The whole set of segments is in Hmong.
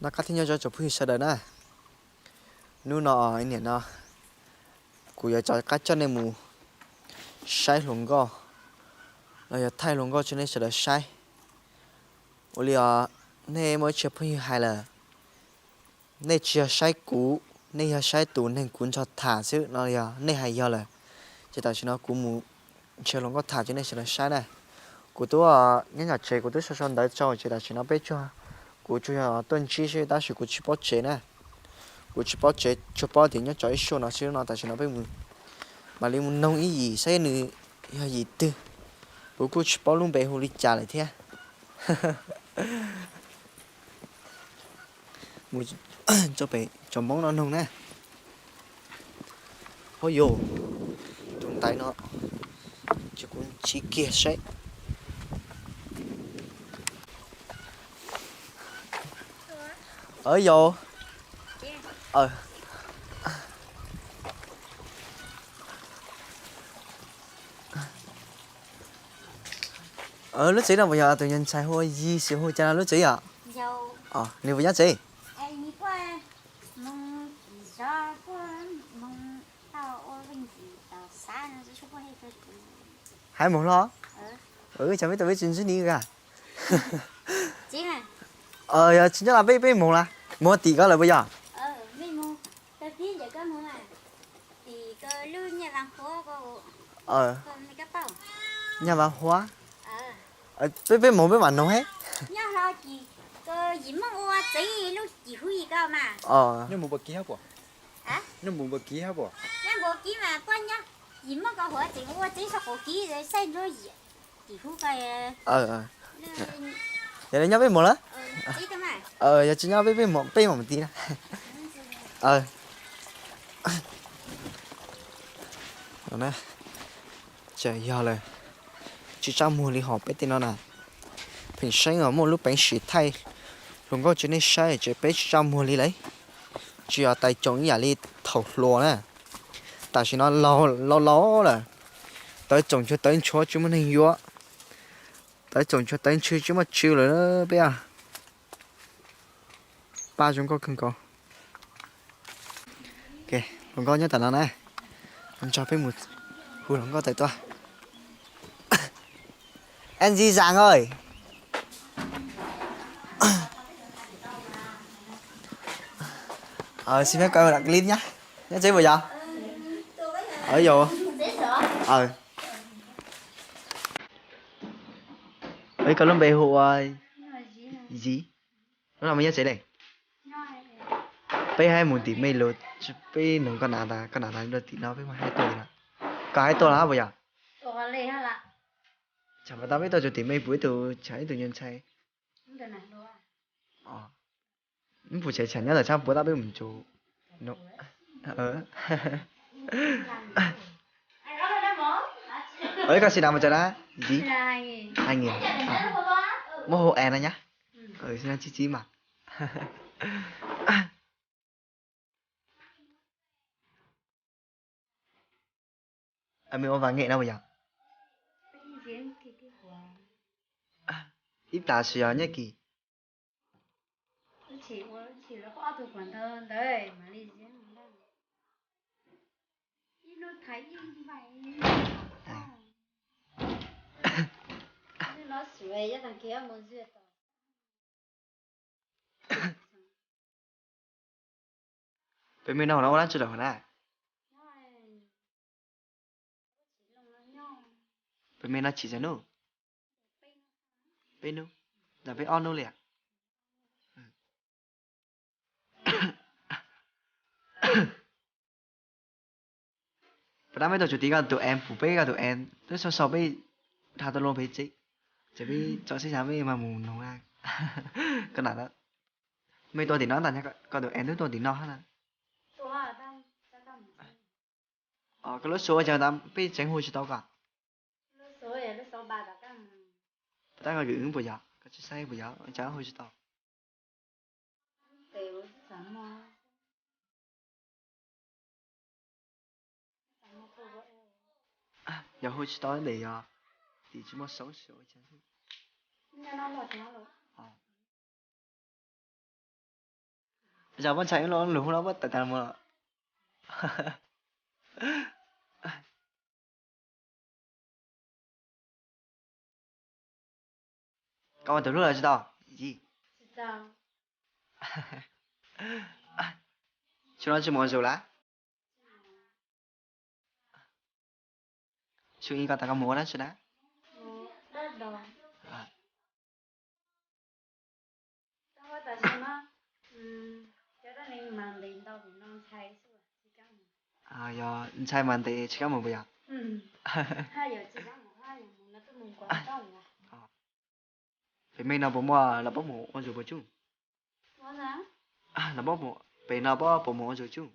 Noj qab thiab nyob zoo tsoom phooj ywg sawv daws na. Hnub no nim no kuv yuav rov qab coj nej mus saib hluas nkauj los yog thaij hluas nkauj rau nej sawv daws saib. Ua li os, nej muaj ib txhia phooj ywg hais lawm, nej tsis yog saib kuv, nej yog saib tus neeg kuv nrog tham xwb no yog nej hais yog lawm. Ces tam sim no kuv mus nrhiav hluas nkauj tham rau nej sawv daws saib na. Kuv twb nyob nyom tsev, kuv twb sau sau ntawv tso ces tam sim no peb tsuag, kuv tsuas yog tuaj ntsib xwb tab sis kuv tsis paub tsev na. Kuv tsis paub tsev, tsuas paub tias nyob tso ib suab no xwb no. Tam sim no peb mus, mam li mus noog ib yim saib nws yog yim twg. Kuv kuj tsis paub lub npe hu li cas lawm thiab. Mus rau pem tsoom Hmoob no noog na. Hov yus, tus ntaiv no, ces kuv ntsib kiag saib. Yus, lub tsev no puas yog tus nyuag ntxhais hu ua Yis xwb hu cas no lub tsev yom? Nws puas nyob tsev? Hais mus hlo. Cas peb tau peb tsis ntsib ni a. Yog tsis nyob los peb, peb mus las, mus tim ko lawm puas yog? Nyaj Vas Huab. Peb, peb mus peb mam noog he. Yog li nyob peb mus lawm. Yog tsis nyob peb, peb mus, peb mam mus tim na. Tseem yog lawm, tsis txaj muag li hom peb tej no na. Pheem Seeb os muaj lub peev xwm thaij hluas nkauj rau nej saib ces peb tsis txaj muag li lawm. Tsis yog tais tsoom ib yam li thaum hluas na. Tam sim no laus laus lawm, tawv txoom nchuav tawv ntshuav tsis muaj neeg yuav, tawv txoom nchuav tawv ntswg tsis muaj tswv lawm peb. Pab zoo nkauj kawg nkaus. Hluas nkauj nyob tam no na, nrog peb mus hu hluas nkauj tawm tuaj. Anh Di Giang ơi. Xin phép quay một đoạn clip nhá. Nyob tsev puas yog? Yog. Koj lub npe hu ua Yis. Hnub no muaj nyob tsev ne? Peb hais mus tim mej lus, peb nug koj nam tas, koj nam tas rau tim no peb muaj hais tuaj li no. Koj hais tuaj los hab puas yog? Txham pas tau peb tuaj tsuas tim mej puas ib tug, txham ib tug nyuag ntxhais. Ib puas tsev txham nyob ntawm tshab puav tab peb mus tsuas. Koj xim nas mus tsaws na? Yis. Muaj hu es no nyab. Xim nas txib txib mas. Mej ua vas ngem no puas yog? Ib plas tsis yog nyob kis. Peb mej noj no ua dab tsi lawm na? Peb mej noj tsis txog nub? Peb nub, ntawm peb ob nub li. Pas dab mej tuaj tsuas tim koj tus es, pum peb koj tus es twb sau sau peb dhau tau loo pem tsev, ces peb tso sib xyaw peb mam mus noog. Koj nam, mej tuaj tim no ntag, koj tus es twb tuaj tim no hab na. Koj lub suab ua cas tas peb tseev hu tsis tau koj? Pas dab koj kwv puas yog, koj tsis saib puas yog cas hu tsis tau? Yog hu tsis tau ntawm yog tim tsis muaj xauv xwb. Yog muab ntshai ib lo lus no muab tawm tas mus. Koj ua tus hlub los tsis tau? Tsis no tsis mus ua zug lawm? Xyoo ib koj tas koj mus ua dab tsi na? Yog ntshai mas ntev tsis kam mus puas yog? Pem me no puas muaj los puab mus ua zug puas tsuj? Los puab, pem no puab puas mus ua zug tsuj?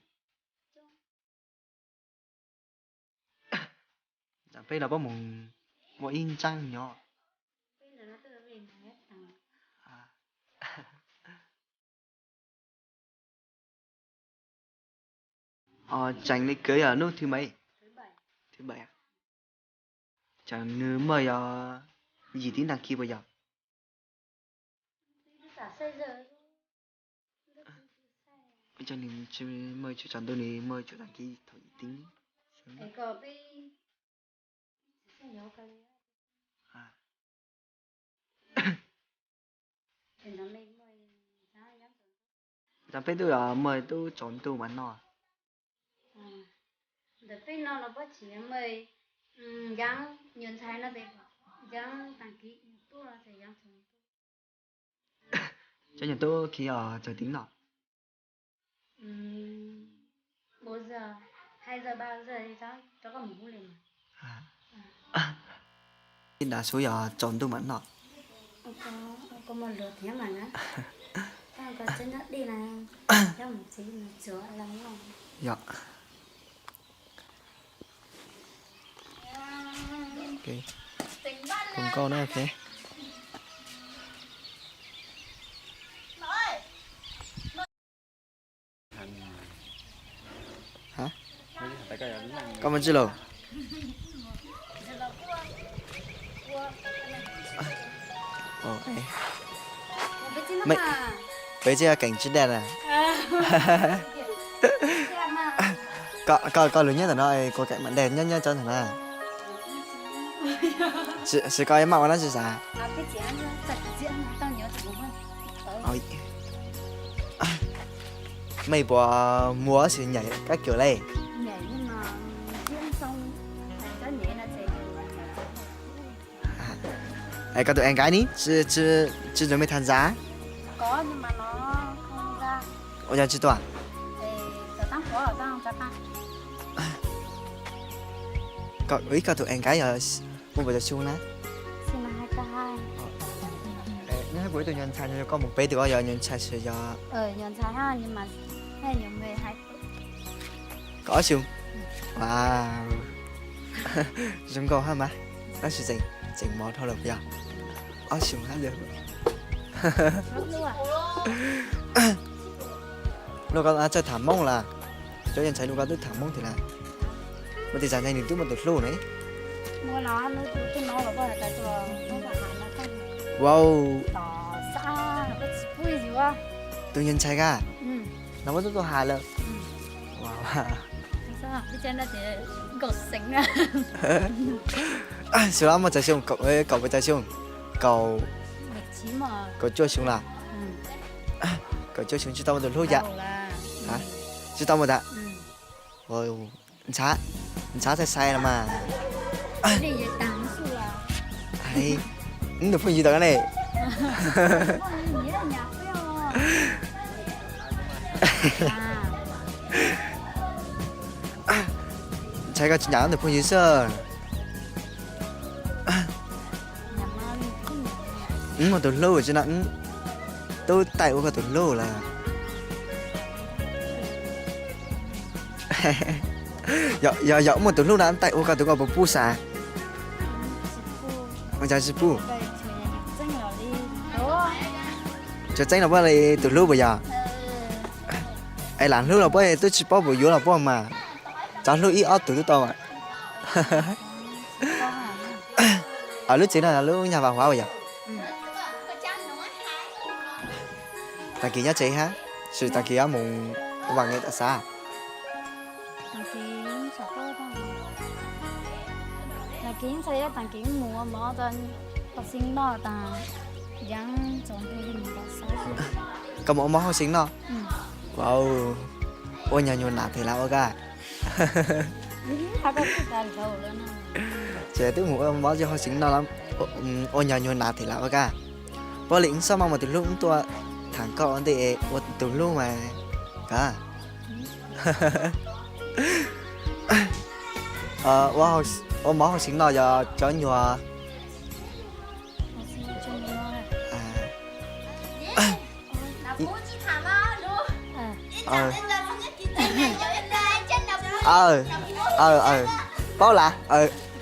Peb los puab mus muaj ib ntsaab nyob. Tseem li kawg yog hnub thứ mấy? Thứ bảy. Tseem nws muaj yog yim tib đăng ký puas yog? Ua cas nws tsis muaj tsum tsaus ntuj, nws muaj tsum đăng ký thaum yim tib. Cov peb tub los muaj tub tsaus ntuj mas noj. Ntawm peb no los puab tsis muaj, yog nyuam ntxhais no ces yog đăng ký tuaj ces yog tsaus ntuj. Cov nyuam tub khi os txawg tib no. Bốn giờ, hai giờ, ba giờ thì cháu, cháu có ngủ liền mà. Ib nta xub yog tsaus ntuj mam noj. Con, con một lượt thế mà nó. Con, con sẽ nhắc đi là cháu một xíu mà sửa là ngon. Yog. Kung nkauj na, ok. Hab? Koj muaj ntsis lus? Peb tsis keem tsis daj na. Koj lus nyob ntawm no, kuv keem mam daj nyob nyob tsob ntawm na. Sis koj maj ua dab tsi xav? Mej puas muaj xwm nyam kab kiam le? Es koj tus ex nkaib ni, tsis nrog mej tham ntxa? Ua cas tsis tuaj? Ib koj tus ex nkaib yog muaj puas tau xyoo na? Neb hab kuv ib tug nyuag ntxhais no, koj mus peb tug, koj yog nyuag ntxhais sis yog? Kaum ob xyoo. Zoo nkauj hab mas, tab sis tseem mov dhau lawm puas yog? Ob xyoo hab yog. Luag koj txawj tham Hmoob lawm, cov nyuag ntxhais luag koj twb tham Hmoob tiag lawm. Muaj tej zaum ntshai nws twb muaj tus hlub ne. Wow. Tus nyuag ntxhais kag no muab tub tuaj has lawm. Xyoo no muaj txog xyoo, kaum puas tau xyoo? Kaum, kaum cuaj xyoo lawm. Kaum cuaj xyoo tsis tau muaj tus hlub yam. Tsis tau muaj tas. Ntxhab, ntxhab txhais xais los mas. Wb tus phooj ywg tau ne. Ntxhais koj tsis nyam wb tus phooj ywg xwb. Wb muaj tus hlub tsis no, wb tub taij ua koj tus hlub lawm. Yog, yog muaj tus hlub no taij ua koj tus koj puas pub xav? Ua cas tsis pub? Tseem txeeb los puab li tus hlub puas yog? Es lam hlub los puab twb tsis paub puas yuav los puab mas. Txawm hlub ib ob tug twb tau. Lub tsev no lub nyuag Vam Huav puas yog? Tag kis nyob tsev hab. Sim tag kis mus ua vas nge tam xav. Koj mus ua mob hauj xeev noj? Ua nyuag nyuag nas them lawm ua kab. Ces twb mus ua mob hauj xeev noj, ua nyuag nyuag nas them lawm ua kab. Poj Lis, wb txhob maj mus tus hlub, wb tuaj tham koj ua ntej ua tus hlub mas. Ua mob hauj xeev noj yog cov nyuag Paub lawm,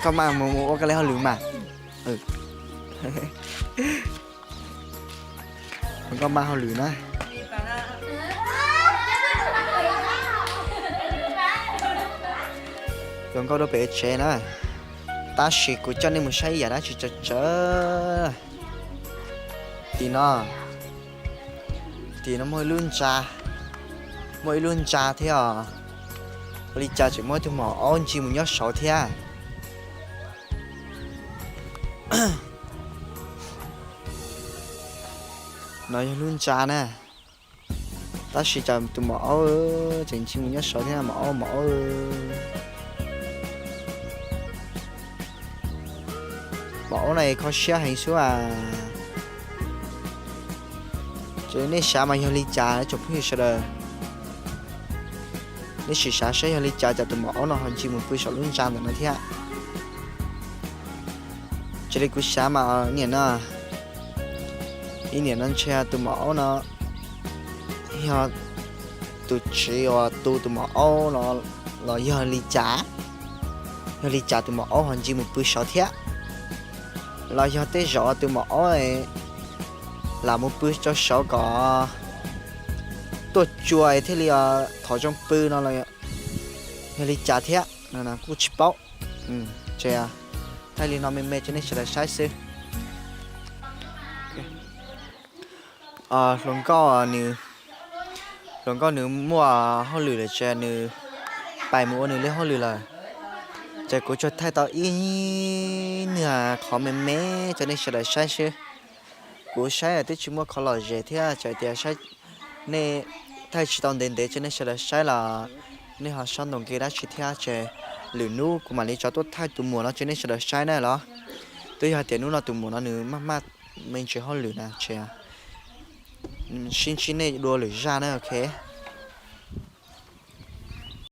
koj maj mus ua koj li hauj lwm mas. Koj maj hauj lwm na. Hluas nkauj dua pem tsev na. Tab sis kuv coj nej mus saib ib yam dab tsi tsawv tsawv. Tim no, tim no muaj ib lub ntsa, muaj ib lub ntsa thiab os. Ua li cas tseem muaj ib tug maum aub ncig mus nyob saud thiab. No yog lub ntsa na. Tab sis cas tus maum aub tseem ncig mus nyob saud thiab, maum aub, maum aub. Maum aub no kho siab heev xwb as. Ces nej xav mas yog li cas tsoom phooj ywg sawv daws? Nej sim xav saib yog li cas cas tus maum aub no ho ncig mus pw saum lub ntsa ntawm no thiab. Raws li kuv xav mas niam no, ib niam no ntshe tus maum aub no yog tus tsiv uas tu tus maum aub no los yog li cas? Yog li cas tus maum aub ho ncig mus pw saud thiab? Los yog tej zaum tus maum aub lam mus pw rau saud kom tuaj cua thiaj li thov zoo pw no los yog li cas thiab? Kuj tsis paub. Thaij li no me me rau nej sawv daws saib xwb. Hluas nkauj, hluas nkauj nws muaj hauj lwm lawm ces nws pais mus ua nws li hauj lwm lawm. Ces kuv tsuas thaij tau ib nyuag qhov me me rau nej sawv daws saib xwb. Kuv saib twb tsis muaj qhov lom zem thiab, txawm tias nej thaij tsis tau ntev ntev rau nej sawv daws saib los nej ho xob ntaus nqi dab tsi thiab ces lwm hnub kuv mam li rov tuaj thaij tus muam no rau nej sawv daws saib na los. Twb yog tias hnub no tus muam no nws maj maj me ntsis hauj lwm na ces sib ntsib nej dua lwm zaj na, ok.